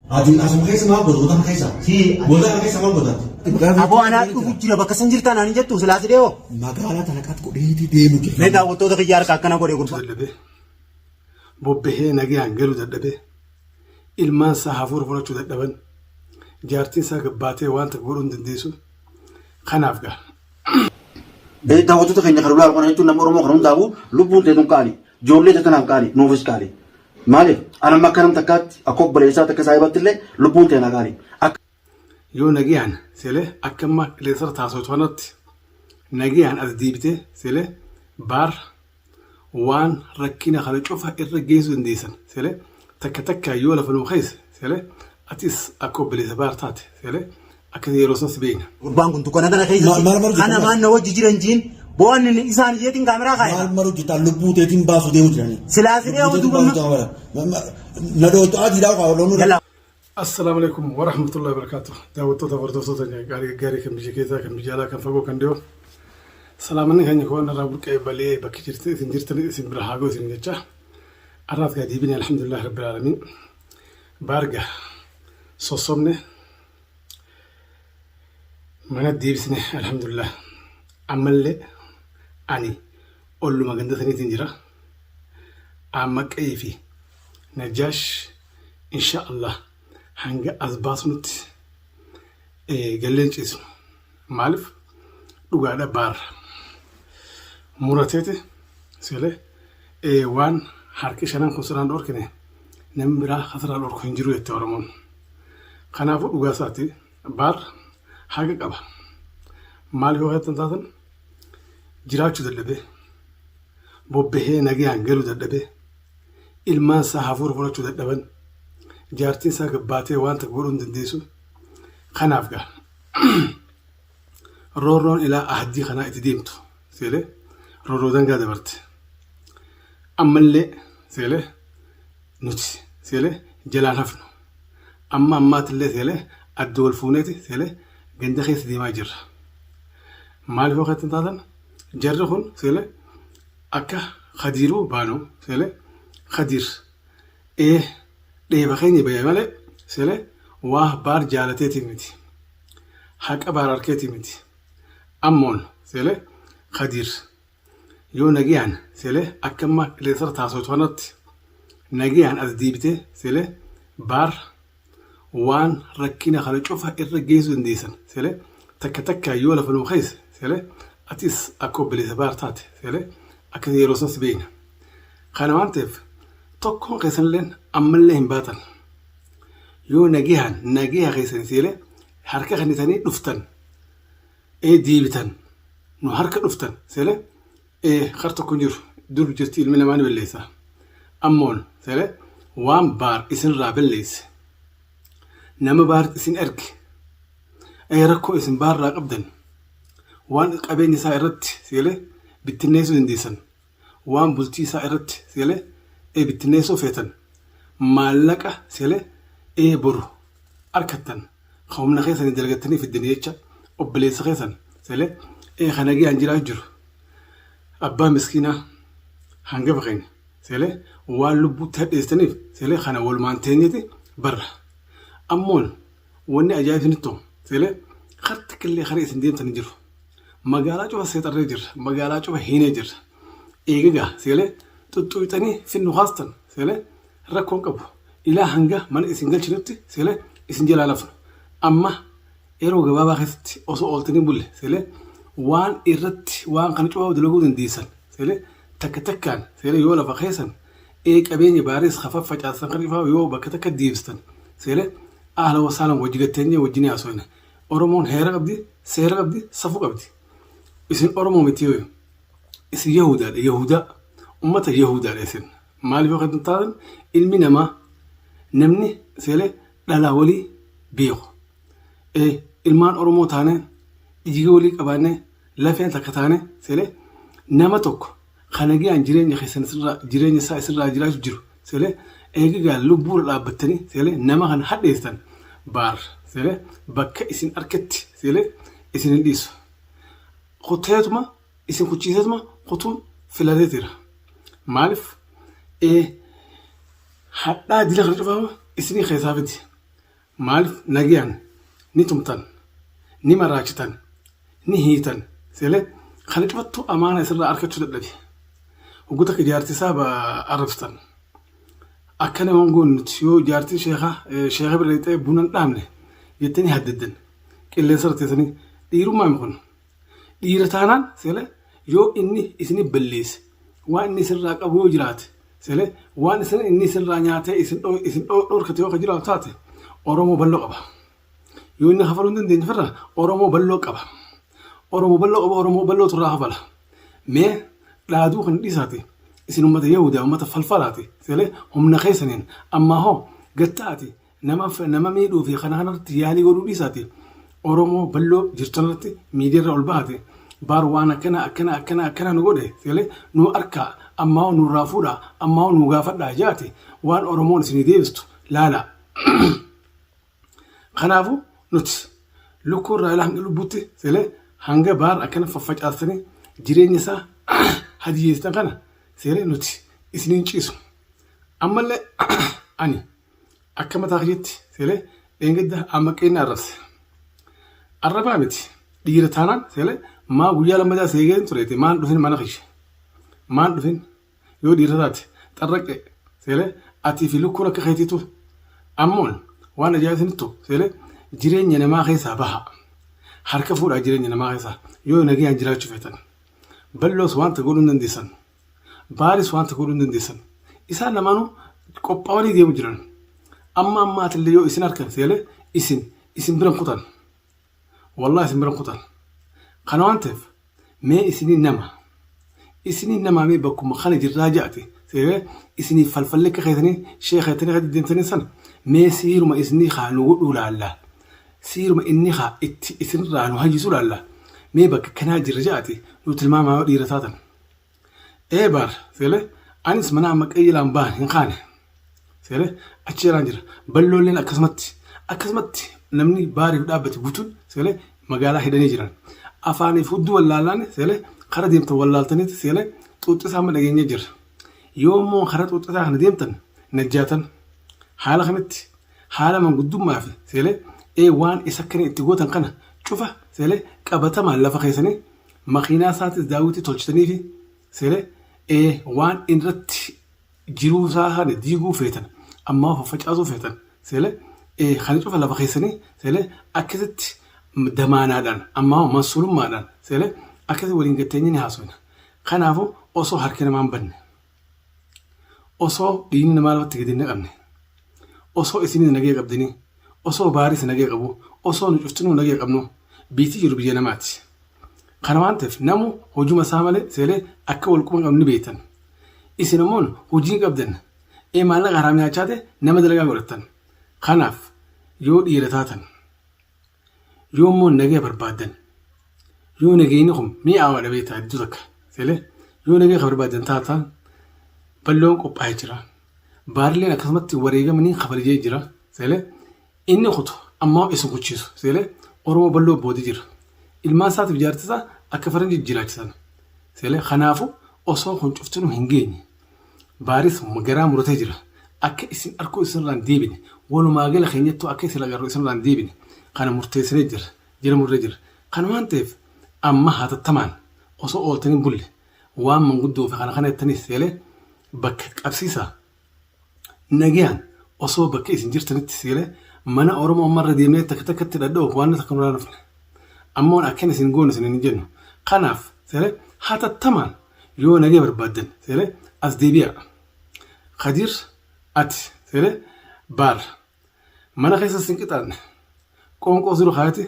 Ati asuma keessa maal goota goota keessa? Si Goota kana keessa maal goota? Aboo anaa dhufu jira bakka san jirtaa naan hin jettu silaa si deemoo. Magaalaa tana qat godheetii deemu jira. Mee daawwattoota kiyya harka akkana godhe gurbaa. Dadhabee bobbahee nagayaan galuu dadhabee ilmaan isaa hafuura fudhachuu dadhaban jaartiin isaa gabbaatee waan takka godhuu hin dandeessu kanaaf gaa. Daawwattoota keenya kan ulaa kana jechuun nama Oromoo kan hundaa'u lubbuun teetun qaali. Ijoollee tanaaf qaali nuufis qaali. Maaliif anamma akka nam takkaatti akka obboleessaatti akka saahibaatti illee lubbuun teenaa qaali. Akka Yoo nagayaan selee akka amma qilleensarra taasifatu kanatti nagayaan as deebitee selee baar waan rakkina kana cufa irra geessuu dandeessan selee takka takka yoo lafa nuu keessa selee atis akka obboleessa baar taate selee akka yeroo san si beekna. Gurbaan kun dukkana kana keessa Maal- maal maal kana maan na wajji jiran jiin bo'aan inni isaan ijeetiin kaameraa maal kaa'e. maru hojjetaa lubbuu teetiin baasuu deemu jiranii. Silaa si deemu duuba Na dhoottu adiidhaa qaba loonuu. Yalla. Assalaamu alaikum wa rahmatullahi wa barakatuh. Daawwattoota hordoftoota gaarii gaarii kan biyya keessaa kan biyya alaa kan fagoo kan dhiyoo. Salaamanni keenya koo irraa burqee balee bakki jirtan isin jirtan isin bira haa ga'u isin jecha. Har'aas gaa deebine alhamdulillah rabbil aalamiin. Baarga sossobne mana deebisne alhamdulillah. Ammallee ani olluma ganda saniitiin jira. Aammaqee fi Najjaash insha Allah hanga as baasnutti galleen ciisnu. Maaliif dhugaadha baarra murateeti selee waan harki shanan kun sirraan dhorkine namni biraa kasirraa dhorku hin jiru jette Oromoon. Kanaafuu dhugaa isaati baar haqa qaba. Maaliif yoo jettan taatan jiraachuu dadhabee bobbahee nagayaan galuu dadhabee ilmaan isaa hafuura fudhachuu dadhaban jaartiin isaa gabbaatee waan takka godhuu hin dandeessu. Kanaaf gaa roorroon ilaa ahdii kanaa itti deemtu seelee roorroo dangaa dabarte. Ammallee seelee nuti seelee jalaan hafnu. Amma ammaatillee seelee adda wal fuuneeti seelee ganda keessa deemaa jirra. Maaliif yoo jettan taatan jarri kun seelee akka Khadiiruu baanu seelee Khadiir ee dheeba keenya bahe malee seelee waa baar jaalateetii miti. Haqa baar harkeetii miti. Ammoon seelee Khadiir yoo nagayaan seelee akka amma qilleensarra taasifatu kanatti nagayaan as deebitee seelee baar waan rakkina kana cufa irra geessuu dandeessan seelee takka takka yoo lafa nuu keessa seelee atis akka obboleessa baar taate seelee akka yeroo san si beekna. Kana waan ta'eef tokkoon keessanilleen ammallee hin baatan. Yoo nagayaan nagaya keessan seelee harka kennitanii dhuftan ee deebitan nu harka dhuftan seelee ee har tokko hin jiru dur jirti ilmi namaa ni balleessa. Ammoon seelee waan baar isinirraa balleesse nama baar isin erge ee rakkoo isin baarraa qabdan waan qabeenya isaa irratti seelee bittinneessuu dandeessan waan bultii isaa irratti seelee ee bittinneessuu feetan maallaqa seelee ee boru arkattan kan humna keessanii dalagattanii fiddanii jecha obboleessa keessan seelee ee kan nagayaan jiraatu jiru abbaa miskiinaa hangafa keenya seelee waan lubbuutti hadheessitaniif seelee kana walumaan teenyeeti barra. Ammoon wanni ajaa'ib isinitti ta'u seelee harti killee karaa isin deemtan hin jiru. Magaalaa cufa seexarree jirra. Magaalaa cufa hiinee jirra. Eegagaa seelee xuxxuuxanii finnu kaastan seelee rakkoon qabu. Ilaa hanga mana isin galchinutti seelee isin jalaa lafnu. Amma yeroo gabaabaa keessatti osoo ooltanii bulle seelee waan irratti waan kana cufaa dalaguu dandeessan seelee takka takkaan seelee yoo lafa keessan ee qabeenya baaris ka faffacaasan kan ifaa yoo bakka takka deebistan seelee ahla wasaalan wajji gatteenyee wajjin haasofne. Oromoon heera qabdi, seera qabdi, safuu qabdi. Isin Oromoo miti yoo isin Yahudaadha, Yahudaa ummata Yahudaadha isin. Maaliif yoo kan taatan ilmi namaa namni seelee dhalaa walii beeku. Ee ilmaan Oromoo taanee dhiiga walii qabaannee lafeen takka taanee seelee nama tokko kan nagayaan jireenya keessan isirraa jireenya isaa isirraa jiraachuu jiru seelee eegagaa lubbuurra dhaabbattanii seelee nama kana hadheessitan baar seelee bakka isin arketti seelee isin hin dhiisu. Kuteetuma isin kuchiiseetuma kutuun filatee jira. Maaliif ee hadhaa dila kana cufaama isinii keessaa fidi. Maaliif nagayaan ni tumtan, ni maraachitan, ni hiitan. Seelee kana cufattuu amaana isirraa arkachuu dadhabe. Hogguu takka jaartii isaa arrabsitan. Akkana waan goonu nuti yoo jaartii sheekaa sheeka bira dhaqxee buna hin dhaabne jettanii haddaddan. Qilleensa irra teessanii dhiirummaa kun. Dhiira taanaan seelee yoo inni isin balleesse waan inni isinirraa qabu yoo jiraate seelee waan isin inni isinirraa nyaatee isin isin dhorkate yoo ka jiraatu taate Oromoo bal'oo qaba. Yoo inni kafaluu hin dandeenye firra Oromoo bal'oo qaba. Oromoo bal'oo qaba Oromoo bal'ootu irraa kafala. Mee dhaaduu kan dhiisaati isin uummata Yahudaa uummata falfalaati seelee humna keessaniin ammaa hoo gattaati nama nama miidhuu fi kana kanarratti yaalii godhuu dhiisaati Oromoo bal'oo jirtu irratti miidiyaa irra ol bahate baar waan akkana akkana akkana akkana nu godhe seelee nu arkaa ammaa hoo nurraa fuudhaa ammaa hoo nu gaafadhaa jaati waan Oromoon isinii deebistu laala. Kanaafuu nuti lukkuu irraa ilaa hanga lubbuutti seelee hanga baar akkana faffacaastanii jireenya isaa hadiyyeessitan kana seelee nuti isiniin ciisu. Ammallee ani akka mataa kiyyatti seelee dheengadda amma qeenna arrabse. Arrabaa miti dhiira taanaan seelee maa guyyaa lammataa seegeen tureeti maan dhufin mana kiyya. Maan dhufin yoo dhiira taate xarraqe seelee atii fi lukkuun akka keetiitu ammoon waan ajaa'iba isinitti ta'u seelee jireenya namaa keessaa baha. Harka fuudhaa jireenya namaa keessaa yoo nagayaan jiraachuu feetan. Bal'oos wanta godhuu hin dandeessan. Baaris wanta godhuu hin dandeessan. Isaan lamaanuu qophaa'anii deemu jiran. Amma ammaatillee yoo isin harkan seelee isin isin biran kutan. Wallahi isin biran kutan. Kana waan ta'eef mee isinii nama isinii namaa mee bakkuma kana jirraa ja'ate seelee isinii falfalli akka keessanii sheeka jettanii akka deddeemtanii sana mee siiruma isinii haa nu godhuu laalla. Siiruma inni haa itti isinirraa nu hayyisu laalla. Mee bakka kanaa jirra ja'ate nu tilmaamaa yoo dhiira taatan. Ee baar seelee anis mana amma qayyilaan bahan hin kaane. Seelee achi jalaan jira. Balloolleen akkasumatti akkasumatti namni baariif dhaabbate guutuun seelee magaalaa hidhanii jiran. Afaaniif hudduu wallaallaan seelee kara deemtan wallaaltaniiti seelee xuuxxisaa amma dhageenyee jira. Yoo immoo kara xuuxxisaa kana deemtan najjaatan haala kamitti haala manguddummaa fi seelee ee waan isa akkana itti gootan kana cufa seelee qabatamaan lafa keessanii makiinaa isaatis daawwitii tolchitanii fi seelee ee waan irratti jiruu isaa kana diiguu feetan ammaa faffacaasuu feetan seelee ee kana cufa lafa keessanii seelee akkasitti damaanaadhaan ammaa mansuulummaadhaan seelee akkasi waliin gatteenye ni haasofna. Kanaafuu osoo harki namaa hin banne osoo dhiigni namaa lafatti gadi hin naqamne osoo isinis nagaya qabdanii osoo baaris nagaya qabu osoo nu cuftinuu nagaya qabnu biitii jiru biyya namaati. Kana waan ta'eef namu hojuma isaa malee seelee akka wal quba hin qabne ni beektan. Isin ammoo hojii hin qabdan. Ee maallaqa haraam nyaachaa ta'e nama dalagaa godhattan. Kanaaf yoo dhiira taatan yoo immoo nagaya barbaaddan yoo nageenyi kun mi'aawaadha beektaa iddoo takka seelee yoo nagaya kan barbaaddan taatan balloon qophaa'ee jira. Baarleen akkasumatti wareegamanii kafalijee jira seelee inni kutu ammaa isin kuchiisu seelee Oromoo balloo boodi jira. Ilmaan isaatiif jaarti isaa akka faranjii jiraachisan. Seelee kanaafu osoo kun cuftinuu hin geenye baaris garaa muratee jira. Akka isin arkuu isinirraan deebine walumaa gala keenyattuu akka isin agarru isinirraan deebine kana murteessinee jira jira murree jira. Kana waan ta'eef amma hatattamaan osoo ooltanii hin bulle waan manguddoo fi kana kana jettaniis seelee bakka qabsiisaa nagayaan osoo bakka isin jirtanitti seelee mana Oromoo amma irra deemnee takka takkatti dhadha'uuf waan takka nurraa dhufne. Ammoo akkan isin goonu isin hin jennu. Kanaaf seelee hatattamaan yoo nagaya barbaaddan seelee as deebi'aa. Kadir ati seelee baar mana keessa sin qixaanne qoonqoo siru kaayati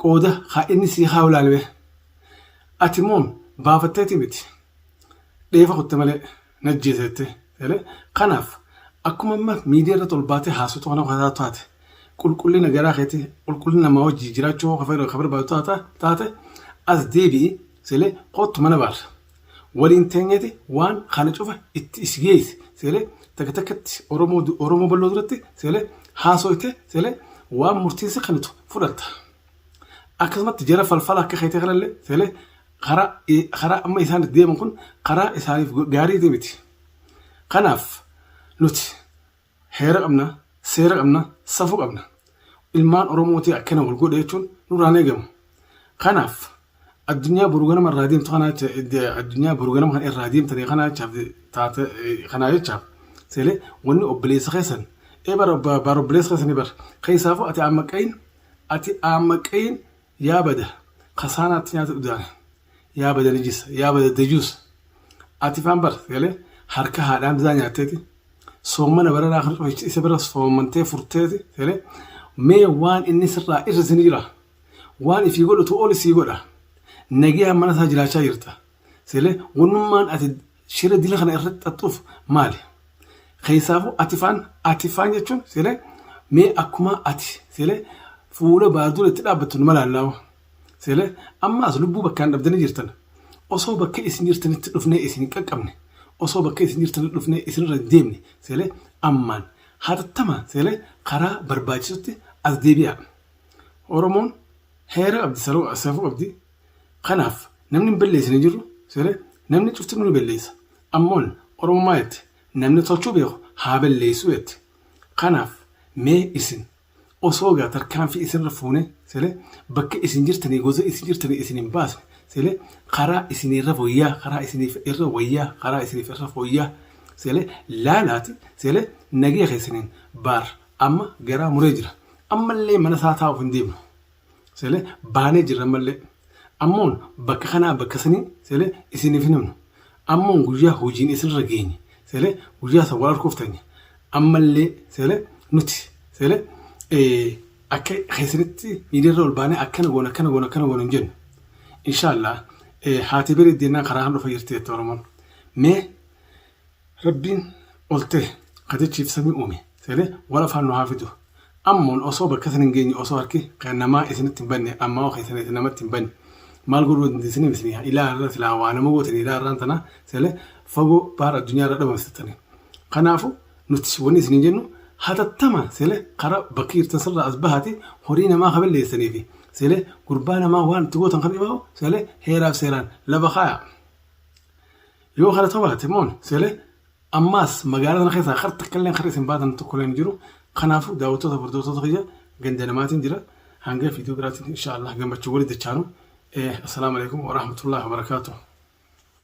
qooda haa inni sii haa ulaalme. Ati immoo baafatteeti miti dheefa kutte malee najjeeseette seelee kanaaf akkuma amma miidiyaa irratti ol baatee haasoftu kana kasaa taate qulqullina garaa keetii qulqullina namaa wajjii jiraachuu ka barbaadu taate as deebi'i seelee kottu mana baar waliin teenyeeti waan kana cufa itti is geesse seelee takka takkatti Oromoo Oromoo bal'oo duratti seelee haasoyte seelee waan murtiinsi kanitu fudhatta. Akkasumatti jara falfala akka keetii kanallee seelee karaa karaa amma isaan itti deeman kun karaa isaaniif gaarii miti. Kanaaf nuti heera qabna, seera qabna, safuu qabna. Ilmaan Oromootii akkana wal godhe jechuun nurraan eegamu. Kanaaf addunyaa boru ganama irraa deemtu kana addunyaa boru ganama kana irraa deemtanii kana jechaaf taate kanaa jechaaf seelee wanni obboleessa keessan ee bara bara obboleessa keessanii bara keessaafuu ati ammaqayin ati ammaqayin yaa bada kasaanaatti nyaata dhudaane yaa bada nijisa yaa bada dajuus ati faan bar seelee harka haadhaan bisaa nyaatteeti Soommana baranaa kana cufa isa bira soommantee furteeti seelee mee waan inni sirraa irrisi ni jira. Waan ifii godhutu ol sii godha. Nagayaan mana isaa jiraachaa jirta. Seelee wannummaan ati shira dila kana irratti xaxxuuf maali? Keessaafuu ati faan ati faan jechuun seelee mee akkuma ati seelee fuula baardura itti dhaabbattu numa laallaawa. Seelee ammaas lubbuu bakkaan dhabdanii jirtan. Osoo bakka isin jirtanitti dhufnee isin hin qaqqabne, osoo bakka isin jirtanitti dhufnee isinirra hin deemne, seelee ammaan hatattamaan seelee karaa barbaachisutti as deebi'aa. Oromoon heera qabdi, safuu qabdi. Kanaaf namni hin balleessine hin jiru, seelee namni cufti ni balleessa. Ammoon Oromoo maal jette? Namni tolchuu beeku haa balleessu jette. Kanaaf mee isin Osoo egaa tarkaanfii isinirra fuunee sile bakka isin jirtanii gosa isin jirtanii isin hin baasne sile karaa isinirra wayyaa karaa isiniif irra wayyaa karaa isiniif irra fooyyaa sile laalaati sile nagaya keessaniin baar amma garaa muree jira ammallee mana isaa taa'uuf hin deemnu. Sele baanee jirra ammallee. Ammoon bakka kanaa bakka sanii sele isiniif hin himnu. Ammoon guyyaa hojiin isinirra geenye sele guyyaa san wal arguuf teenya. Ammallee sele nuti sele akka keessanitti miidiyaarra ol baanee akkana goona akkana goona akkana goona hin jennu. Inshaallah haati bareeddi jennaan karaa kan dhufa jirti jette Oromoon. Mee Rabbiin ol ta'e ka dachiif samii uume seene wal afaan nu haa fidu. Ammoon osoo bakka san hin geenye osoo harki kan namaa isinitti hin banne ammaa keessan isin namatti hin banne maal godhuu dandeessanii isin ilaa irra silaa waa nama gootanii ilaa irraan tana seene fagoo baar addunyaa irra dhabamsiftanii. Kanaafu nuti wanni isin jennu hatattama seene karaa bakka jirtan sirraa as bahaati horii namaa ka balleessanii fi seene gurbaa namaa waan itti gootan kan dhibaa'u seene heeraaf seeraan lafa kaaya. Yoo kana ta'uu baate immoo seelee ammaas magaalaa sana keessaa kar takka illee kar isin baatan tokko illee hin jiru. Kanaafuu daawwattoota hordoftoota kiyya ganda namaatiin jira. Hanga viidiyoo biraatiin insha Allah gammachuu walitti dachaanu. Assalaamu alaikum wa rahmatullahi wa barakaatuh.